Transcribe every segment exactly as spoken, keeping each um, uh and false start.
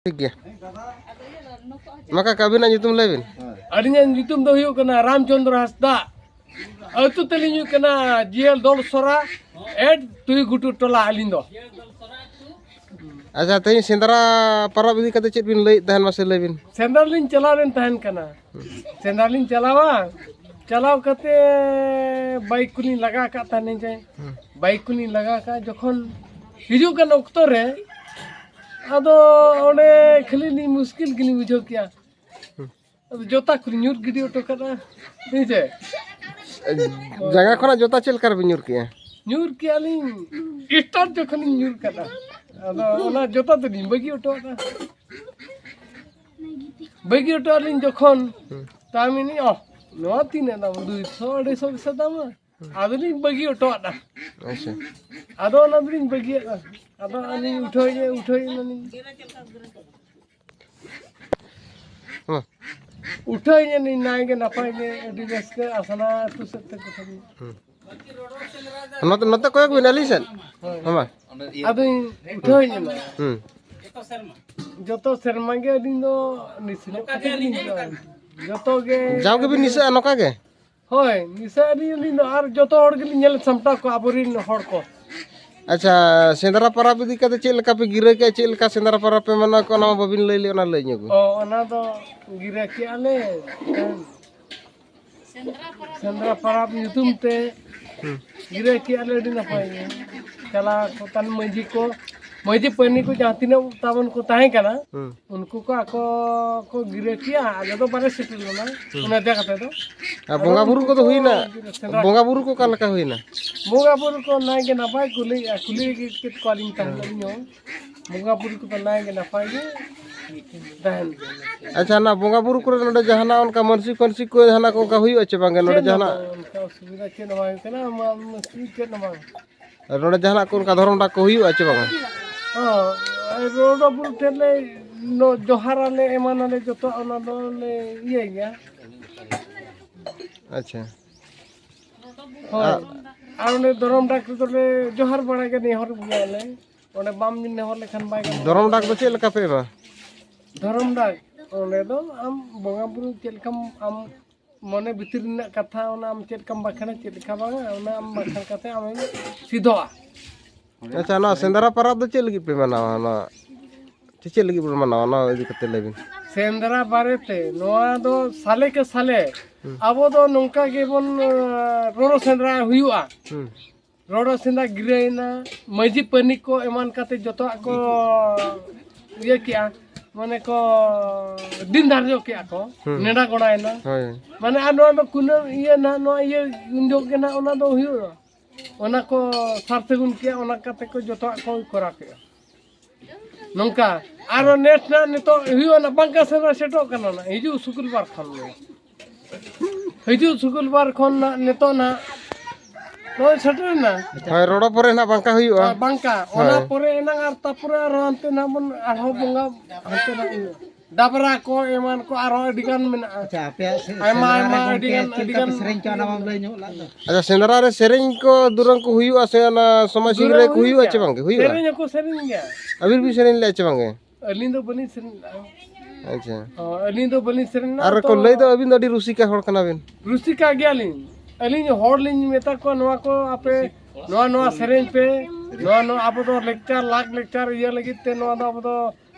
ᱴᱷᱤᱠ ᱜᱮᱭᱟ᱾ ᱢᱟ ᱠᱟᱠᱟ, ᱟᱹᱵᱤᱱᱟᱜ ᱧᱩᱛᱩᱢ ᱞᱟᱹᱭ ᱵᱤᱱ᱾ ᱟᱹᱞᱤᱧᱟᱜ ᱧᱩᱛᱩᱢ ᱫᱚ ᱦᱩᱭᱩᱜ ᱠᱟᱱᱟ ᱨᱟᱢᱪᱚᱸᱫᱽᱨᱚ ᱦᱟᱸᱥᱫᱟ᱾ ᱟᱹᱛᱩ ᱛᱟᱹᱞᱤᱧ ᱦᱩᱭᱩᱜ ᱠᱟᱱᱟ ᱡᱤᱭᱟᱹᱞ ᱫᱚᱞ ᱥᱚᱨᱟ, ᱮᱴ ᱛᱩᱭ ᱜᱷᱩᱴᱩ ᱴᱚᱞᱟ ᱟᱹᱞᱤᱧ ᱫᱚ᱾ ᱟᱪᱪᱷᱟ, ᱛᱮᱦᱮᱧ ᱥᱮᱸᱫᱽᱨᱟ ᱯᱚᱨᱚᱵᱽ ᱤᱫᱤ ᱠᱟᱛᱮ ᱪᱮᱫ ᱵᱤᱱ ᱞᱟᱹᱭᱮᱫ ᱛᱟᱦᱮᱱ, ᱢᱟᱥᱮ ᱞᱟᱹᱭ ᱵᱤᱱ᱾ ᱥᱮᱸᱫᱽᱨᱟ ᱞᱤᱧ ᱪᱟᱞᱟᱣ ᱞᱮᱱ ᱛᱟᱦᱮᱱ ᱠᱟᱱᱟ᱾ ᱥᱮᱸᱫᱽᱨᱟ ᱞᱤᱧ ᱪᱟᱞᱟᱣᱟ, ᱪᱟᱞᱟᱣ ᱠᱟᱛᱮ ᱵᱟᱭᱤᱠ ᱠᱚᱞᱤᱧ ᱞᱟᱜᱟ ᱟᱠᱟᱫ ᱛᱟᱦᱮᱱ ᱡᱮ᱾ ᱦᱩᱸ᱾ ᱵᱟᱭᱤᱠ ᱠᱚᱞᱤᱧ ᱞᱟᱜᱟ ᱟᱠᱟᱫ, ᱡᱚᱠᱷᱚᱱ ᱦᱤᱡᱩᱜ ᱠᱟᱱ ᱚᱠᱛᱚ ᱨᱮ ᱟᱫᱚ ᱚᱸᱰᱮ ᱠᱷᱟᱹᱞᱤ ᱞᱤᱧ ᱢᱩᱥᱠᱤᱞ ᱜᱮᱞᱤᱧ ᱵᱩᱡᱷᱟᱹᱣ ᱠᱮᱜᱼᱟ᱾ ᱟᱫᱚ ᱡᱚᱛᱟ ᱠᱚᱞᱤᱧ ᱧᱩᱨ ᱜᱤᱰᱤ ᱦᱚᱴᱚ ᱠᱟᱫᱟ᱾ ᱦᱮᱸ ᱪᱮ? ᱡᱟᱸᱜᱟ ᱠᱷᱚᱱᱟᱜ ᱡᱚᱛᱟ ᱪᱮᱫ ᱞᱮᱠᱟ ᱨᱮᱵᱤᱱ ᱧᱩᱨ ᱠᱮᱜᱼᱟ? ᱧᱩᱨ ᱠᱮᱜᱼᱟ ᱞᱤᱧ, ᱥᱴᱟᱨᱴ ᱡᱚᱠᱷᱚᱱ ᱞᱤᱧ ᱧᱩᱨ ᱠᱟᱫᱟ, ᱟᱫᱚ ᱚᱱᱟ ᱡᱚᱛᱟ ᱫᱚᱞᱤᱧ ᱵᱟᱹᱜᱤ ᱦᱚᱴᱚ ᱟᱫᱟ᱾ ᱵᱟᱹᱜᱤ ᱦᱚᱴᱚ ᱟᱹᱞᱤᱧ ᱡᱚᱠᱷᱚᱱ, ᱦᱩᱸ᱾ ᱛᱟᱢᱤᱱᱤ, ᱚ, ᱱᱚᱣᱟ ᱛᱤᱱᱟᱹᱜ ᱫᱟᱢ? ᱫᱩᱭᱥᱚ, ᱟᱹᱲᱟᱹᱭᱥᱚ ᱜᱮᱥᱮ ᱫᱟᱢᱟ᱾ ᱟᱫᱚᱞᱤᱧ ᱵᱟᱹᱜᱤ ᱦᱚᱴᱚ ᱟᱫᱟ᱾ ᱟᱪᱪᱷᱟ᱾ ᱟᱫᱚ ᱚᱱᱟ ᱫᱚᱞᱤᱧ ᱵᱟᱹᱜᱤᱭᱟᱫᱟ᱾ ᱟᱫᱚ ᱟᱹᱞᱤᱧ ᱩᱴᱷᱟᱹᱣ ᱮᱱᱟ, ᱩᱴᱷᱟᱹᱣ ᱮᱱᱟᱞᱤᱧ᱾ ᱦᱩᱸ᱾ ᱩᱴᱷᱟᱹᱣ ᱮᱱᱟᱞᱤᱧ ᱱᱟᱭ ᱜᱮ ᱱᱟᱯᱟᱭ ᱜᱮ, ᱟᱹᱰᱤ ᱨᱟᱹᱥᱠᱟᱹ ᱟᱥᱱᱟ ᱟᱹᱛᱩ ᱥᱮᱫ ᱛᱮ ᱠᱚ ᱥᱮᱱ᱾ ᱦᱩᱸ᱾ ᱱᱚᱛᱮ, ᱱᱚᱛᱮ ᱠᱚᱭᱚᱜ ᱵᱤᱱ ᱟᱹᱞᱤᱧ ᱥᱮᱫ᱾ ᱦᱳᱭ᱾ ᱦᱮᱸ ᱢᱟ᱾ ᱟᱫᱚᱧ ᱩᱴᱷᱟᱹᱣ ᱮᱱᱟ᱾ ᱦᱩᱸ᱾ ᱡᱚᱛᱚ ᱥᱮᱨᱢᱟ ᱜᱮ ᱟᱹᱞᱤᱧ ᱫᱚ ᱱᱤᱥᱟᱹ ᱧᱚᱜ ᱠᱟᱛᱮ ᱜᱮᱞᱤᱧ ᱦᱤᱡᱩᱜᱼᱟ᱾ ᱡᱚᱛᱚ ᱜᱮ ᱡᱟᱣ ᱜᱮᱵᱤᱱ ᱱᱤᱥᱟᱹᱜᱼᱟ ᱱᱚᱝᱠᱟ ᱜᱮ? ᱦᱳᱭ, ᱱᱤᱥᱟᱹ ᱟᱹᱞᱤᱧ, ᱟᱹᱞᱤᱧ ᱫᱚ ᱟᱨ ᱡᱚᱛᱚ ᱦᱚᱲ ᱜᱮᱞᱤᱧ ᱧᱮᱞ ᱥᱟᱢᱴᱟᱣ ᱠᱚᱣᱟ ᱟᱵᱚᱨᱮᱱ ᱦᱚᱲ ᱠᱚ᱾ ᱟᱪᱪᱷᱟ, ᱥᱮᱸᱫᱽᱨᱟ ᱯᱚᱨᱚᱵᱽ ᱤᱫᱤ ᱠᱟᱛᱮ ᱪᱮᱫ ᱞᱮᱠᱟ ᱯᱮ ᱜᱤᱨᱟᱹ ᱠᱮᱜᱼᱟ, ᱪᱮᱫ ᱞᱮᱠᱟ ᱥᱮᱸᱫᱽᱨᱟ ᱯᱚᱨᱚᱵᱽ ᱯᱮ ᱢᱟᱱᱟᱣ ᱠᱮᱜᱼᱟ, ᱚᱱᱟ ᱢᱟ ᱵᱟᱹᱵᱤᱱ ᱞᱟᱹᱭ ᱞᱮᱜᱼᱟ, ᱚᱱᱟ ᱞᱟᱹᱭ ᱧᱚᱜ ᱵᱤᱱ᱾ ᱚ, ᱚᱱᱟ ᱫᱚ ᱜᱤᱨᱟᱹ ᱠᱮᱜᱼᱟ ᱞᱮ᱾ ᱥᱮᱸᱫᱽᱨᱟ ᱯᱚᱨᱚᱵᱽ ᱧᱩᱛᱩᱢ ᱛᱮ ᱦᱩᱸ᱾ ᱜᱤᱨᱟᱹ ᱠᱮᱜᱼᱟ ᱞᱮ, ᱟᱹᱰᱤ ᱱᱟᱯᱟᱭ ᱜᱮ᱾ ᱪᱟᱞᱟᱣ ᱠᱚ ᱛᱟᱦᱮᱱ ᱢᱟᱹᱡᱷᱤ ᱠᱚ, ᱢᱟᱹᱡᱷᱤ ᱯᱟᱹᱱᱤ ᱠᱚ ᱡᱟᱦᱟᱸ ᱛᱤᱱᱟᱹᱜ ᱛᱟᱵᱚᱱ ᱠᱚ ᱛᱟᱦᱮᱸ ᱠᱟᱱᱟ, ᱦᱩᱸ᱾ ᱩᱱᱠᱩ ᱠᱚ ᱟᱠᱚ ᱠᱚ ᱜᱤᱨᱟᱹ ᱠᱮᱜᱼᱟ, ᱟᱞᱮ ᱫᱚ ᱵᱟᱞᱮ ᱥᱮᱴᱮᱨ ᱞᱮᱱᱟ᱾ ᱦᱩᱸ᱾ ᱚᱱᱟ ᱤᱫᱤ ᱠᱟᱛᱮ ᱫᱚ᱾ ᱟᱨ ᱟᱫᱚ ᱵᱚᱸᱜᱟ ᱵᱩᱨᱩ ᱩᱱᱠᱩ ᱠᱚᱫᱚ ᱠᱚ ᱦᱩᱭᱱᱟ? ᱥᱮᱸᱫᱽᱨᱟ ᱵᱚᱸᱜᱟ ᱵᱩᱨᱩ ᱠᱚ ᱚᱠᱟ ᱞᱮᱠᱟ ᱦᱩᱭᱱᱟ? ᱵᱚᱸᱜᱟ ᱵᱩᱨᱩ ᱠᱚ ᱱᱟᱭ ᱜᱮ ᱱᱟᱯᱟᱭ ᱠᱚ ᱞᱟᱹᱭᱮᱜᱼᱟ, ᱠᱩᱞᱤ ᱠᱮᱫ ᱠᱚᱣᱟᱞᱤᱧ ᱛᱟᱦᱮᱸᱫ ᱦᱩᱸ᱾ ᱟᱹᱞᱤᱧ ᱦᱚᱸ᱾ ᱵᱚᱸᱜᱟ ᱵᱩᱨᱩ ᱠᱚᱫᱚ ᱱᱟᱭ ᱜᱮ ᱱᱟᱯᱟᱭ ᱜᱮ ᱛᱟᱦᱮᱱ ᱠᱟᱱᱟ᱾ ᱟᱪᱪᱷᱟ, ᱚᱱᱟ ᱵᱚᱸᱜᱟ ᱵᱩᱨᱩ ᱠᱚᱨᱮ ᱱᱚᱰᱮ ᱡᱟᱦᱟᱱᱟᱜ ᱚᱱᱠᱟ ᱢᱟᱱᱥᱤᱠ ᱯᱷᱟᱱᱥᱤᱠ ᱠᱚ ᱡᱟᱦᱟᱱᱟᱜ ᱠᱚ ᱚᱱᱠᱟ ᱦᱩᱭᱩᱜᱼᱟ ᱪᱮ ᱵᱟᱝᱜᱮ ᱱᱚᱰᱮ ᱪᱮᱫ ᱦᱚᱸ ᱡᱟᱦᱟᱱᱟᱜ? ᱵᱟᱝ, ᱚᱱᱠᱟ ᱚᱥᱩᱵᱤᱫᱷᱟ ᱪᱮᱫ ᱦᱚᱸ ᱵᱟᱝ ᱦᱩᱭᱩᱜ ᱠᱟᱱᱟ, ᱢᱟ-, ᱢᱩᱥᱠᱤᱞ ᱪᱮᱫ ᱦᱚᱸ ᱵᱟᱝ᱾ ᱟᱨ ᱱᱚᱰᱮ ᱡᱟᱦᱟᱱᱟᱜ ᱠᱚ ᱚᱱᱠᱟ ᱫᱷᱚᱨᱚᱢ ᱰᱟᱠ ᱠᱚ ᱦᱩᱭᱩᱜᱼᱟ ᱪᱮ ᱵᱟᱝᱟ? ᱦᱚᱸ, ᱟᱨ ᱵᱚᱸᱜᱟ ᱵᱩᱨᱩ ᱴᱷᱮᱱ ᱞᱮ ᱱᱚ-, ᱡᱚᱦᱟᱨᱟᱞᱮ, ᱮᱢᱟᱱᱟᱞᱮ, ᱡᱚᱛᱚ ᱚᱱᱟ ᱫᱚᱞᱮ ᱤᱭᱟᱹᱭ ᱜᱮᱭᱟ᱾ ᱟᱪᱪᱷᱟ᱾ ᱦᱳᱭ᱾ ᱟᱨ ᱚᱸᱰᱮ ᱫᱷᱚᱨᱚᱢ ᱰᱟᱠ ᱨᱮᱫᱚ ᱞᱮ ᱡᱚᱦᱟᱨ ᱵᱟᱲᱟ ᱜᱮ, ᱱᱮᱦᱚᱨ ᱜᱮᱭᱟᱞᱮ᱾ ᱚᱸᱰᱮ ᱵᱟᱢ ᱱᱮᱦᱚᱨ ᱞᱮᱠᱷᱟᱱ ᱵᱟᱭ ᱜᱟᱱᱚᱜᱼᱟ᱾ ᱫᱷᱚᱨᱚᱢ ᱰᱟᱠ ᱫᱚ ᱪᱮᱫ ᱞᱮᱠᱟ ᱯᱮ ᱮᱢᱟ? ᱫᱷᱚᱨᱚᱢ ᱰᱟᱠ, ᱚᱸᱰᱮ ᱫᱚ ᱟᱢ ᱵᱚᱸᱜᱟ ᱵᱩᱨᱩ ᱪᱮᱫ ᱞᱮᱠᱟᱢ, ᱟᱢ ᱢᱚᱱᱮ ᱵᱷᱤᱛᱤᱨ ᱨᱮᱱᱟᱜ ᱠᱟᱛᱷᱟ, ᱚᱱᱟ ᱟᱢ ᱪᱮᱫ ᱞᱮᱠᱟᱢ ᱵᱟᱠᱷᱮᱬᱟ, ᱪᱮᱫ ᱞᱮᱠᱟ ᱵᱟᱝᱟ, ᱚᱱᱟ ᱟᱢ ᱵᱟᱠᱷᱮᱬ ᱠᱟᱛᱮ ᱟᱢᱮᱢ ᱥᱤᱫᱷᱚᱜᱼᱟ᱾ ᱟᱪᱪᱷᱟ, ᱱᱚᱣᱟ ᱥᱮᱸᱫᱽᱨᱟ ᱯᱟᱨᱟᱵᱽ ᱫᱚ ᱪᱮᱫ ᱞᱟᱹᱜᱤᱫ ᱯᱮ ᱢᱟᱱᱟᱣᱟ? ᱱᱚᱣᱟ ᱪᱮᱫ, ᱪᱮᱫ ᱞᱟᱹᱜᱤᱫ ᱵᱚᱱ ᱢᱟᱱᱟᱣᱟ? ᱱᱚᱣᱟ ᱤᱫᱤ ᱠᱟᱛᱮ ᱞᱟᱹᱭ ᱵᱤᱱ᱾ ᱥᱮᱸᱫᱽᱨᱟ ᱵᱟᱨᱮᱛᱮ, ᱱᱚᱣᱟ ᱫᱚ ᱥᱟᱞᱮ ᱠᱮ ᱥᱟᱞᱮ ᱦᱩᱸ᱾ ᱟᱵᱚ ᱫᱚ ᱱᱚᱝᱠᱟ ᱜᱮᱵᱚᱱ, ᱟᱸ, ᱨᱚᱲᱚ ᱥᱮᱸᱫᱽᱨᱟ ᱦᱩᱭᱩᱜᱼᱟ᱾ ᱦᱩᱸ᱾ ᱨᱚᱲᱚ ᱥᱮᱸᱫᱽᱨᱟ ᱜᱤᱨᱟᱹᱭᱮᱱᱟ, ᱢᱟᱹᱡᱷᱤ ᱯᱟᱹᱱᱤ ᱠᱚ ᱮᱢᱟᱱ ᱠᱟᱛᱮ ᱡᱚᱛᱚᱣᱟᱜ ᱠᱚ ᱤᱭᱟᱹ ᱠᱮᱜᱼᱟ, ᱢᱟᱱᱮ ᱠᱚ ᱫᱤᱱ ᱫᱷᱟᱨᱡᱚ ᱠᱮᱜᱼᱟ ᱠᱚ, ᱦᱩᱸ᱾ ᱱᱮᱰᱟ ᱜᱚᱲᱟᱭᱮᱱᱟ᱾ ᱦᱳᱭ᱾ ᱢᱟᱱᱮ ᱟᱨ ᱱᱚᱣᱟ ᱫᱚ ᱠᱩᱱᱟᱹᱢ ᱤᱭᱟᱹ ᱱᱟᱦᱟᱜ, ᱱᱚᱣᱟ ᱤᱭᱟᱹ ᱩᱱ ᱡᱚᱦᱚᱜ ᱜᱮ ᱱᱟᱦᱟᱜ ᱚᱱᱟ ᱫᱚ ᱦᱩᱭᱩᱜᱼᱟ᱾ ᱚᱱᱟ ᱠᱚ ᱥᱟᱨ ᱥᱟᱹᱜᱩᱱ ᱠᱮᱜᱼᱟ, ᱚᱱᱟ ᱠᱟᱛᱮ ᱠᱚ ᱡᱚᱛᱚᱣᱟᱜ ᱠᱚ ᱠᱚᱨᱟᱣ ᱠᱮᱜᱼᱟ᱾ ᱱᱚᱝᱠᱟ᱾ ᱟᱨᱚ ᱱᱮᱥ ᱱᱟᱜ ᱱᱤᱛᱚᱜ ᱦᱩᱭᱩᱜᱼᱟ ᱱᱟᱜ, ᱵᱟᱝᱠᱟ ᱥᱮᱸᱫᱽᱨᱟ ᱥᱮᱴᱮᱨᱚᱜ ᱠᱟᱱᱟ ᱱᱟᱜ, ᱦᱤᱡᱩᱜ ᱥᱩᱠᱨᱵᱟᱨ ᱠᱷᱚᱱ ᱜᱮ᱾ ᱦᱤᱡᱩᱜ ᱥᱩᱠᱨᱵᱟᱨ ᱠᱷᱚᱱ ᱱᱟᱜ ᱱᱤᱛᱚᱜ ᱱᱟᱜ ᱱᱚᱜᱼᱚᱭ ᱥᱮᱴᱮᱨᱮᱱᱟ᱾ ᱦᱳᱭ, ᱨᱚᱲᱚ ᱯᱚᱨᱮ ᱱᱟᱜ ᱵᱟᱝᱠᱟ ᱦᱩᱭᱩᱜᱼᱟ᱾ ᱦᱳᱭ, ᱵᱟᱝᱠᱟ᱾ ᱚᱱᱟ ᱦᱳᱭ᱾ ᱯᱚᱨᱮ ᱮᱱᱟᱝ ᱟᱨ ᱛᱟᱨᱯᱚᱨᱮ ᱟᱨᱦᱚᱸ ᱦᱟᱱᱛᱮ ᱱᱟᱜ ᱵᱚᱱ ᱟᱨᱦᱚᱸ ᱵᱚᱸᱜᱟ ᱦᱟᱱᱛᱮ ᱱᱟᱜ ᱦᱩᱭᱩᱜᱼᱟ᱾ ᱰᱟᱵᱨᱟ ᱠᱚ ᱮᱢᱟᱱ ᱠᱚ ᱟᱨᱦᱚᱸ ᱟᱹᱰᱤ ᱜᱟᱱ ᱢᱮᱱᱟᱜᱼᱟ᱾ ᱟᱪᱪᱷᱟ, ᱟᱯᱮᱭᱟᱜ ᱥᱮ-, ᱟᱭᱢᱟ, ᱥᱮᱸᱫᱽᱨᱟ ᱨᱮ ᱟᱭᱢᱟ, ᱜᱚᱢᱠᱮ ᱟᱹᱰᱤ ᱜᱟᱱ, ᱪᱮᱫ ᱟᱹᱰᱤ ᱞᱮᱠᱟ ᱯᱮ ᱜᱟᱱ᱾ ᱥᱮᱨᱮᱧ ᱠᱚᱣᱟ, ᱚᱱᱟ ᱢᱟᱢ ᱞᱟᱹᱭ ᱧᱚᱜ ᱞᱟᱜ ᱫᱚ? ᱟᱪᱪᱷᱟ, ᱥᱮᱸᱫᱽᱨᱟ ᱨᱮ ᱥᱮᱨᱮᱧ ᱠᱚ ᱫᱩᱨᱟᱹᱝ ᱠᱚ ᱦᱩᱭᱩᱜᱼᱟ ᱥᱮ ᱚᱱᱟ ᱥᱚᱢᱟᱡᱽ ᱥᱤᱝᱨᱟᱹᱭ ᱠᱚ ᱦᱩᱭᱩᱜᱼᱟ ᱪᱮ ᱵᱟᱝᱜᱮ? ᱦᱩᱭᱩᱜᱼᱟ᱾ ᱥᱮᱨᱮᱧ ᱦᱚᱸᱠᱚ ᱥᱮᱨᱮᱧ ᱜᱮᱭᱟ᱾ ᱟᱹᱵᱤᱱ ᱵᱤᱱ ᱥᱮᱨᱮᱧ ᱞᱮᱫᱼᱟ ᱪᱮ ᱵᱟᱝᱜᱮ? ᱟᱹᱞᱤᱧ ᱫᱚ ᱵᱟᱹᱞᱤᱧ ᱥᱮᱨᱮᱧ ᱞᱮᱫᱼᱟ᱾ ᱟᱪᱪᱷᱟ᱾ ᱦᱚᱸ, ᱟᱹᱞᱤᱧ ᱫᱚ ᱵᱟᱹᱞᱤᱧ ᱥᱮᱨᱮᱧ ᱞᱮᱫᱼᱟ ᱟᱨ ᱠᱚ ᱛᱚ᱾ ᱞᱟᱹᱭ ᱫᱚ ᱟᱹᱵᱤᱱ ᱫᱚ ᱟᱹᱰᱤ ᱨᱩᱥᱤᱠᱟ ᱦᱚᱲ ᱠᱟᱱᱟ ᱵᱤᱱ᱾ ᱨᱩᱥᱤᱠᱟ ᱜᱮᱭᱟᱞᱤᱧ᱾ ᱟᱹᱞᱤᱧ ᱦᱚᱲ ᱞᱤᱧ ᱢᱮᱛᱟ ᱠᱚᱣᱟ, ᱱᱚᱣᱟ ᱠᱚ ᱟᱯᱮ, ᱱᱚᱣᱟ, ᱱᱚᱣᱟ ᱥᱮᱨᱮᱧ ᱯᱮ, ᱱᱚᱣᱟ, ᱱᱚᱣᱟ ᱟᱵᱚ ᱫᱚ ᱞᱮᱠᱪᱟᱨ, ᱞᱟᱠ ᱞᱮᱠᱪᱟᱨ ᱤᱭᱟᱹ ᱞᱟᱹᱜᱤᱫ ᱛᱮ ᱱᱚᱣᱟ ᱫᱚ ᱟᱵᱚ ᱫᱚ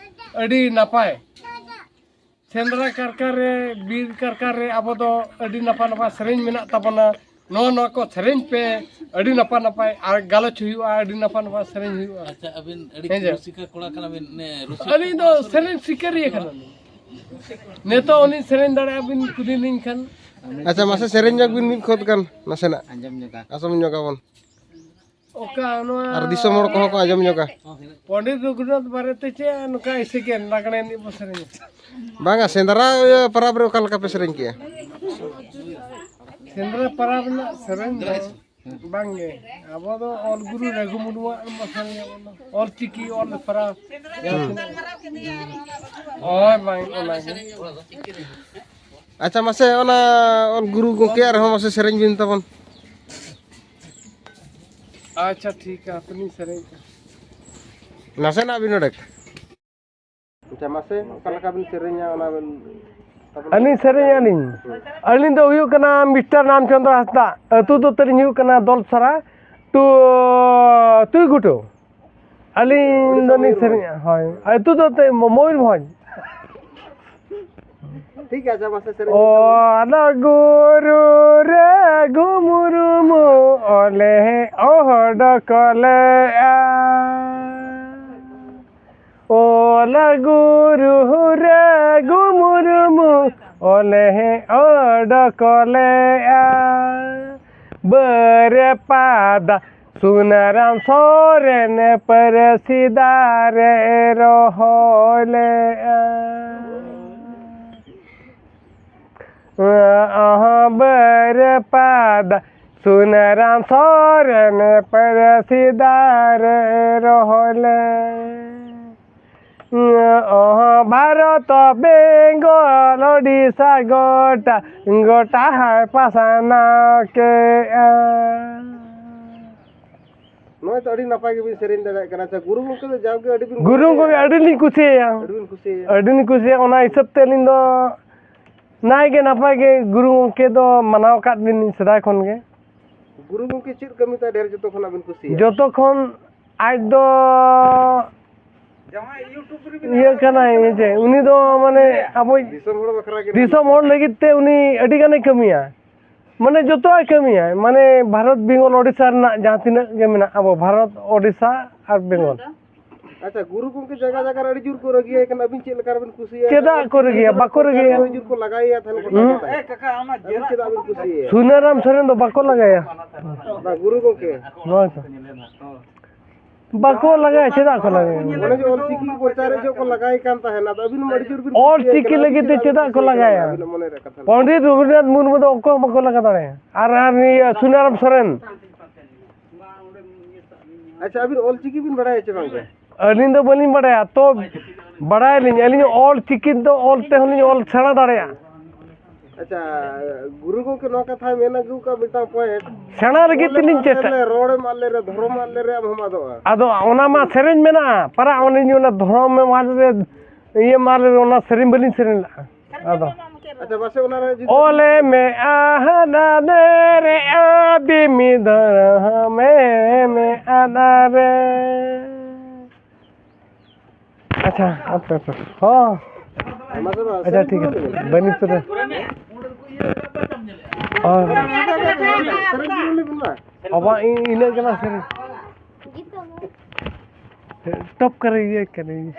ᱟᱹᱰᱤ ᱱᱟᱯᱟᱭ᱾ ᱥᱮᱸᱫᱽᱨᱟ ᱠᱟᱨᱠᱟ ᱨᱮ, ᱵᱤᱨ ᱠᱟᱨᱠᱟ ᱨᱮ ᱟᱵᱚ ᱫᱚ ᱟᱹᱰᱤ ᱱᱟᱯᱟᱭ ᱱᱟᱯᱟᱭ ᱥᱮᱨᱮᱧ ᱢᱮᱱᱟᱜ ᱛᱟᱵᱚᱱᱟ᱾ ᱱᱚᱣᱟ, ᱱᱚᱣᱟ ᱠᱚ ᱥᱮᱨᱮᱧ ᱯᱮ, ᱟᱹᱰᱤ ᱱᱟᱯᱟᱭ ᱱᱟᱯᱟᱭ ᱟᱨ ᱜᱟᱞᱚᱪ ᱦᱩᱭᱩᱜᱼᱟ, ᱟᱹᱰᱤ ᱱᱟᱯᱟᱭ ᱱᱟᱯᱟᱭ ᱥᱮᱨᱮᱧ ᱦᱩᱭᱩᱜᱼᱟ᱾ ᱟᱪᱪᱷᱟ, ᱟᱹᱵᱤᱱ ᱟᱹᱰᱤ ᱦᱮᱸ ᱡᱮ᱾ ᱨᱩᱥᱤᱠᱟ ᱠᱚᱲᱟ ᱠᱟᱱᱟ ᱵᱤᱱ, ᱱᱮ, ᱨᱩᱥᱤᱠᱟ ᱟᱹᱞᱤᱧ ᱫᱚ ᱥᱮᱨᱮᱧ ᱥᱤᱠᱟᱹᱨᱤᱭᱟᱹ ᱠᱟᱱᱟ ᱞᱤᱧ᱾ ᱱᱤᱛᱚᱜ ᱦᱚᱸᱞᱤᱧ ᱥᱮᱨᱮᱧ ᱫᱟᱲᱮᱭᱟᱜᱼᱟ, ᱵᱤᱱ ᱠᱩᱞᱤ ᱞᱤᱧ ᱠᱷᱟᱱ᱾ ᱟᱪᱪᱷᱟ, ᱢᱟᱥᱮ ᱥᱮᱨᱮᱧ ᱧᱚᱜ ᱵᱤᱱ ᱢᱤᱫ ᱠᱷᱚᱛ ᱜᱟᱱ ᱱᱟᱥᱮᱱᱟᱜ᱾ ᱟᱸᱡᱚᱢ ᱧᱚᱜᱟ᱾ ᱟᱸᱡᱚᱢ ᱧᱚᱜᱟᱵᱚᱱ᱾ ᱚᱠᱟ ᱱᱚᱣᱟ ᱟᱨ ᱫᱤᱥᱚᱢ ᱦᱚᱲ ᱠᱚᱦᱚᱸ ᱠᱚ ᱟᱸᱡᱚᱢ ᱧᱚᱜᱟ᱾ ᱯᱚᱱᱰᱤᱛ ᱨᱚᱜᱷᱩᱱᱟᱛᱷ ᱵᱟᱨᱮᱛᱮ ᱪᱮᱫ ᱱᱚᱝᱠᱟ ᱮᱥᱮ ᱜᱮ ᱞᱟᱜᱽᱬᱮ ᱮᱱᱮᱡ ᱵᱚ ᱥᱮᱨᱮᱧᱟ? ᱵᱟᱝᱟ, ᱥᱮᱸᱫᱽᱨᱟ, ᱤᱭᱟᱹ, ᱯᱟᱨᱟᱵᱽ ᱨᱮ ᱚᱠᱟ ᱞᱮᱠᱟ ᱯᱮ ᱥᱮᱨᱮᱧ ᱠᱮᱜᱼᱟ? ᱥᱮᱸᱫᱽᱨᱟ ᱯᱟᱨᱟᱵᱽ ᱨᱮᱱᱟᱜ ᱥᱮᱨᱮᱧ ᱫᱚ ᱵᱟᱝᱜᱮ, ᱟᱵᱚ ᱫᱚ ᱚᱞ ᱜᱩᱨᱩ ᱨᱟᱹᱜᱷᱩ ᱢᱩᱨᱢᱩᱣᱟᱜ ᱵᱚ ᱥᱮᱨᱮᱧᱟ, ᱟᱵᱚ ᱫᱚ ᱚᱞ ᱪᱤᱠᱤ ᱚᱞ ᱯᱟᱨᱟᱵᱽ᱾ ᱦᱩᱸ᱾ ᱦᱳᱭ, ᱵᱟᱝ, ᱚᱱᱟᱜᱮ᱾ ᱟᱪᱪᱷᱟ, ᱢᱟᱥᱮ ᱚᱱᱟ ᱚᱞ ᱜᱩᱨᱩ ᱜᱚᱢᱠᱮᱭᱟᱜ ᱨᱮᱦᱚᱸ ᱢᱟᱥᱮ ᱥᱮᱨᱮᱧ ᱵᱤᱱ ᱛᱟᱵᱚᱱ᱾ ᱟᱪᱪᱷᱟ, ᱴᱷᱤᱠ ᱜᱮᱭᱟ, ᱦᱟᱯᱮ ᱞᱤᱧ ᱥᱮᱨᱮᱧ ᱮᱫᱟ᱾ ᱱᱟᱥᱮᱱᱟᱜ ᱵᱤᱱ ᱚᱰᱮᱠ᱾ ᱟᱪᱪᱷᱟ, ᱢᱟᱥᱮ ᱚᱠᱟ ᱞᱮᱠᱟ ᱵᱤᱱ ᱥᱮᱨᱮᱧᱟ ᱚᱱᱟ ᱵᱤᱱ ᱛᱟᱵᱚᱱᱟ? ᱟᱹᱞᱤᱧ ᱥᱮᱨᱮᱧ ᱟᱹᱞᱤᱧ? ᱟᱹᱞᱤᱧ ᱫᱚ ᱦᱩᱭᱩᱜ ᱠᱟᱱᱟ ᱢᱤᱥᱴᱟᱨ ᱨᱟᱢᱪᱚᱸᱫᱽᱨᱚ ᱦᱟᱸᱥᱫᱟ, ᱟᱹᱛᱩ ᱫᱚ ᱛᱟᱹᱞᱤᱧ ᱦᱩᱭᱩᱜ ᱠᱟᱱᱟ ᱫᱚᱞᱥᱟᱨᱟ, ᱴᱩ ᱛᱩᱭᱜᱷᱩᱴᱩ᱾ ᱟᱹᱞᱤᱧ ᱩᱲᱤᱥᱥᱟ ᱫᱚᱞᱤᱧ ᱢᱚᱭᱩᱨᱵᱷᱚᱸᱡᱽ᱾ ᱥᱮᱨᱮᱧᱟ, ᱦᱳᱭ, ᱟᱹᱛᱩ ᱫᱚ ᱛᱮ ᱢᱚ-, ᱢᱚᱭᱩᱨᱵᱷᱚᱸᱡᱽ᱾ ᱴᱷᱤᱠ ᱜᱮᱭᱟ, ᱟᱪᱪᱷᱟ, ᱢᱟᱥᱮ ᱥᱮᱨᱮᱧ ᱵᱤᱱ᱾ ᱚᱞᱟ ᱜᱩᱨᱩ ᱨᱮ ᱜᱩᱢᱩᱨᱢᱩ ᱚᱞᱮ ᱚᱰᱚᱠ ᱞᱮᱜᱼᱟ᱾ ᱚᱞᱟ ᱜᱩᱨᱩ ᱨᱮ ᱜᱩᱢᱩᱨᱢᱩ ᱚᱞᱮ ᱚᱰᱚᱠ ᱞᱮᱜᱼᱟ᱾ ᱵᱟᱹᱨᱯᱟᱫᱟ ᱥᱩᱱᱟᱨᱟᱢ ᱥᱚᱨᱮᱱ ᱯᱟᱹᱨᱥᱤ ᱫᱟᱨᱮ ᱨᱚᱦᱚᱭ ᱞᱮᱜᱼᱟ᱾ ᱚᱦᱚ ᱵᱟᱹᱨᱯᱟᱫᱟ ᱥᱩᱱᱟᱨᱟᱢ ᱥᱚᱨᱮᱱ ᱯᱟᱹᱨᱥᱤ ᱫᱟᱨᱮ ᱨᱚᱦᱚᱭ ᱞᱮ᱾ ᱚᱦᱚ ᱵᱷᱟᱨᱚᱛ ᱵᱮᱝᱜᱚᱞ ᱳᱰᱤᱥᱟ ᱜᱚᱴᱟ, ᱜᱚᱴᱟ ᱦᱟᱭ ᱯᱟᱥᱱᱟᱣ ᱠᱮᱜᱼᱟ᱾ ᱱᱚᱜᱼᱚᱭ ᱛᱚ ᱟᱹᱰᱤ ᱱᱟᱯᱟᱭ ᱜᱮᱵᱤᱱ ᱥᱮᱨᱮᱧ ᱫᱟᱲᱮᱭᱟᱜ ᱠᱟᱱᱟ᱾ ᱟᱪᱪᱷᱟ, ᱜᱩᱨᱩ ᱜᱚᱢᱠᱮ ᱫᱚ ᱡᱟᱣᱜᱮ ᱟᱹᱰᱤ ᱵᱤᱱ ᱜᱩᱨᱩ ᱠᱩᱥᱤᱭᱟᱭᱟ᱾ ᱜᱚᱢᱠᱮ ᱟᱹᱰᱤ ᱞᱤᱧ ᱠᱩᱥᱤᱭᱟᱭᱟ᱾ ᱟᱹᱰᱤ ᱵᱤᱱ ᱠᱩᱥᱤᱭᱟᱭᱟ᱾ ᱟᱹᱰᱤ ᱞᱤᱧ ᱠᱩᱥᱤᱭᱟᱭᱟ, ᱚᱱᱟ ᱦᱤᱥᱟᱹᱵ ᱛᱮ ᱟᱹᱞᱤᱧ ᱫᱚ ᱱᱟᱭ ᱜᱮ ᱱᱟᱯᱟᱭ ᱜᱮ ᱜᱩᱨᱩ ᱜᱚᱢᱠᱮ ᱫᱚ ᱢᱟᱱᱟᱣ ᱟᱠᱟᱫ ᱞᱤᱧ ᱥᱮᱫᱟᱭ ᱠᱷᱚᱱ ᱜᱮ᱾ ᱜᱩᱨᱩ ᱜᱚᱢᱠᱮ ᱪᱮᱫ ᱠᱟᱹᱢᱤ ᱛᱟᱭ ᱰᱷᱮᱨ ᱡᱚᱛᱚ ᱠᱷᱚᱱᱟᱜ ᱵᱤᱱ ᱠᱩᱥᱤᱭᱟᱜᱼᱟ? ᱡᱚᱛᱚ ᱠᱷᱚᱱ ᱟᱡ ᱫᱚ ᱤᱭᱟᱹ ᱠᱟᱱᱟᱭ, ᱦᱮᱸ ᱪᱮ? ᱩᱱᱤ ᱫᱚ ᱢᱟᱱᱮ ᱟᱵᱚ ᱫᱤᱥᱚᱢ ᱦᱚᱲ ᱵᱟᱠᱷᱨᱟ ᱜᱮ᱾ ᱫᱤᱥᱚᱢ ᱦᱚᱲ ᱞᱟᱹᱜᱤᱫ ᱛᱮ ᱩᱱᱤ ᱟᱹᱰᱤ ᱜᱟᱱᱮ ᱠᱟᱹᱢᱤᱭᱟ᱾ ᱢᱟᱱᱮ ᱡᱚᱛᱚᱣᱟᱜ ᱠᱟᱹᱢᱤᱭᱟᱭ, ᱢᱟᱱᱮ ᱵᱷᱟᱨᱚᱛ ᱵᱮᱝᱜᱚᱞ ᱳᱰᱤᱥᱟ ᱨᱮᱱᱟᱜ ᱡᱟᱦᱟᱸ ᱛᱤᱱᱟᱹᱜ ᱜᱮ ᱢᱮᱱᱟᱜ ᱟᱵᱚ ᱵᱷᱟᱨᱚᱛ, ᱳᱰᱤᱥᱟ ᱟᱨ ᱵᱮᱝᱜᱚᱞ᱾ ᱟᱪᱪᱷᱟ, ᱜᱩᱨᱩ ᱜᱚᱢᱠᱮ ᱡᱟᱭᱜᱟ ᱡᱟᱭᱜᱟ ᱨᱮ ᱟᱹᱰᱤ ᱡᱳᱨ ᱠᱚ ᱨᱟᱹᱜᱤᱭᱟᱭ ᱠᱟᱱᱟ, ᱟᱹᱵᱤᱱ ᱪᱮᱫ ᱞᱮᱠᱟ ᱨᱮᱵᱤᱱ ᱠᱩᱥᱤᱭᱟᱭᱟ? ᱪᱮᱫᱟᱜ ᱠᱚ ᱨᱟᱹᱜᱤᱭᱟ? ᱵᱟᱠᱚ ᱨᱟᱹᱜᱤᱭᱟ᱾ ᱟᱹᱰᱤ ᱡᱳᱨ ᱠᱚ ᱞᱟᱜᱟᱭᱮᱭᱟ ᱛᱟᱦᱮᱱ ᱜᱚᱴᱟ ᱦᱩᱸ᱾ ᱜᱚᱴᱟ᱾ ᱟᱹᱵᱤᱱ ᱪᱮᱫᱟᱜ ᱵᱤᱱ ᱠᱩᱥᱤᱭᱟᱭᱟ? ᱥᱩᱱᱟᱨᱟᱢ ᱥᱚᱨᱮᱱ ᱫᱚ ᱵᱟᱠᱚ ᱞᱟᱜᱟᱭᱟ᱾ ᱵᱟ, ᱜᱩᱨᱩ ᱜᱚᱢᱠᱮ᱾ ᱱᱚᱜᱼᱚᱭ ᱛᱚ᱾ ᱵᱟᱠᱚ ᱞᱟᱜᱟᱭᱟ, ᱪᱮᱫᱟᱜ ᱠᱚ ᱞᱟᱜᱟᱭᱟ? ᱚᱱᱮ ᱡᱮ ᱚᱞ ᱪᱤᱠᱤ ᱯᱨᱚᱪᱟᱨ ᱡᱚᱦᱚᱜ ᱠᱚ ᱞᱟᱜᱟᱭ ᱠᱟᱱ ᱛᱟᱦᱮᱱ, ᱟᱫᱚ ᱟᱹᱵᱤᱱ ᱢᱟ ᱟᱹᱰᱤ ᱡᱳᱨ ᱵᱤᱱ ᱚᱞ ᱠᱩᱥᱤᱭᱟᱭ ᱪᱤᱠᱤ ᱠᱟᱱᱟ, ᱞᱟᱹᱜᱤᱫ ᱛᱮ ᱟᱹᱵᱤᱱ ᱪᱮᱫᱟᱜ ᱠᱚ ᱠᱩᱥᱤᱭᱟᱭ ᱠᱟᱱᱟ, ᱞᱟᱜᱟᱭᱟ? ᱟᱹᱵᱤᱱᱟᱜ ᱢᱚᱱᱮ ᱨᱮ ᱠᱟᱛᱷᱟ ᱞᱟᱹᱭ᱾ ᱯᱚᱱᱰᱤᱛ ᱨᱚᱜᱷᱩᱱᱟᱛᱷ ᱢᱩᱨᱢᱩ ᱫᱚ ᱚᱠᱚᱭ ᱦᱚᱸ ᱵᱟᱠᱚ ᱞᱟᱜᱟ ᱫᱟᱲᱮᱭᱟᱜᱼᱟ᱾ ᱟᱨ, ᱟᱨ ᱱᱤᱭᱟᱹ ᱥᱩᱱᱟᱨᱟᱢ ᱥᱚᱨᱮᱱ᱾ ᱟᱪᱪᱷᱟ, ᱟᱹᱵᱤᱱ ᱚᱞ ᱪᱤᱠᱤ ᱵᱤᱱ ᱵᱟᱲᱟᱭᱟ ᱪᱮ ᱵᱟᱝ ᱜᱮ? ᱟᱹᱞᱤᱧ ᱫᱚ ᱵᱟᱹᱞᱤᱧ ᱵᱟᱲᱟᱭᱟ, ᱛᱚ ᱵᱟᱲᱟᱭᱟᱞᱤᱧ, ᱟᱹᱞᱤᱧ ᱚᱞ ᱪᱤᱠᱤ ᱫᱚ ᱚᱞ ᱛᱮᱦᱚᱸ ᱞᱤᱧ ᱚᱞ ᱥᱮᱬᱟ ᱫᱟᱲᱮᱭᱟᱜᱼᱟ᱾ ᱟᱪᱪᱷᱟ, ᱜᱩᱨᱩ ᱜᱚᱢᱠᱮ ᱱᱚᱣᱟ ᱠᱟᱛᱷᱟᱭ ᱢᱮᱱ ᱟᱹᱜᱩ ᱠᱟᱜ ᱢᱤᱫᱴᱟᱝ ᱯᱚᱭᱮᱱᱴ᱾ ᱥᱮᱬᱟ ᱞᱟᱹᱜᱤᱫ ᱚᱞᱮᱢ ᱛᱮᱞᱤᱧ ᱟᱫ ᱪᱮᱥᱴᱟ- ᱞᱮᱨᱮ, ᱨᱚᱲᱮᱢ ᱟᱫ ᱞᱮᱨᱮ, ᱫᱷᱚᱨᱚᱢ ᱟᱫ ᱞᱮᱨᱮ ᱟᱢ ᱦᱚᱢ ᱟᱫᱚᱜᱼᱟ᱾ ᱟᱫᱚ ᱚᱱᱟ ᱢᱟ ᱥᱮᱨᱮᱧ ᱢᱮᱱᱟᱜᱼᱟ, ᱯᱟᱨᱟ ᱚᱱᱮ ᱚᱱᱟ ᱫᱷᱚᱨᱚᱢ ᱮᱢ ᱟᱫ ᱞᱮᱨᱮ, ᱤᱭᱟᱹ ᱢᱟ ᱞᱟᱹᱭ ᱚᱱᱟ ᱥᱮᱨᱮᱧ ᱵᱟᱹᱞᱤᱧ ᱥᱮᱨᱮᱧ ᱞᱟᱜᱼᱟ᱾ ᱟᱫᱚ ᱟᱪᱪᱷᱟ, ᱢᱟᱥᱮ ᱚᱱᱟ ᱨᱮ ᱡᱩᱫᱤ ᱚᱞᱮ ᱢᱮ ᱟᱦᱟᱱᱟ ᱫᱮᱨᱮ ᱟᱫᱤᱢᱤ ᱫᱷᱚᱨᱚᱢᱮ ᱢᱮ ᱟᱱᱟᱨᱮ᱾ ᱟᱪᱪᱷᱟ, ᱟᱯᱮ, ᱟᱯᱮ᱾ ᱦᱚᱸ᱾ ᱢᱟᱥᱮ ᱵᱟᱝ, ᱟᱪᱪᱷᱟ, ᱥᱮᱨᱮᱧ ᱴᱷᱤᱠ ᱯᱩᱨᱟᱹᱣ ᱜᱮᱭᱟ᱾ ᱞᱮᱜᱮ᱾ ᱵᱟᱹᱱᱤᱡ ᱯᱩᱨᱟᱹ᱾ ᱦᱚᱸ᱾ ᱥᱮᱨᱮᱧ ᱯᱩᱨᱟᱹᱣ ᱞᱮᱜᱮ ᱵᱤᱱ ᱢᱟ᱾ ᱟᱵᱚᱣᱟᱜ ᱤ-, ᱤᱱᱟᱹᱜ ᱠᱟᱱᱟ ᱥᱮᱨᱮᱧ᱾ ᱴᱚᱯ ᱠᱟᱨᱮ ᱤᱭᱟᱹ ᱠᱟᱨᱮ᱾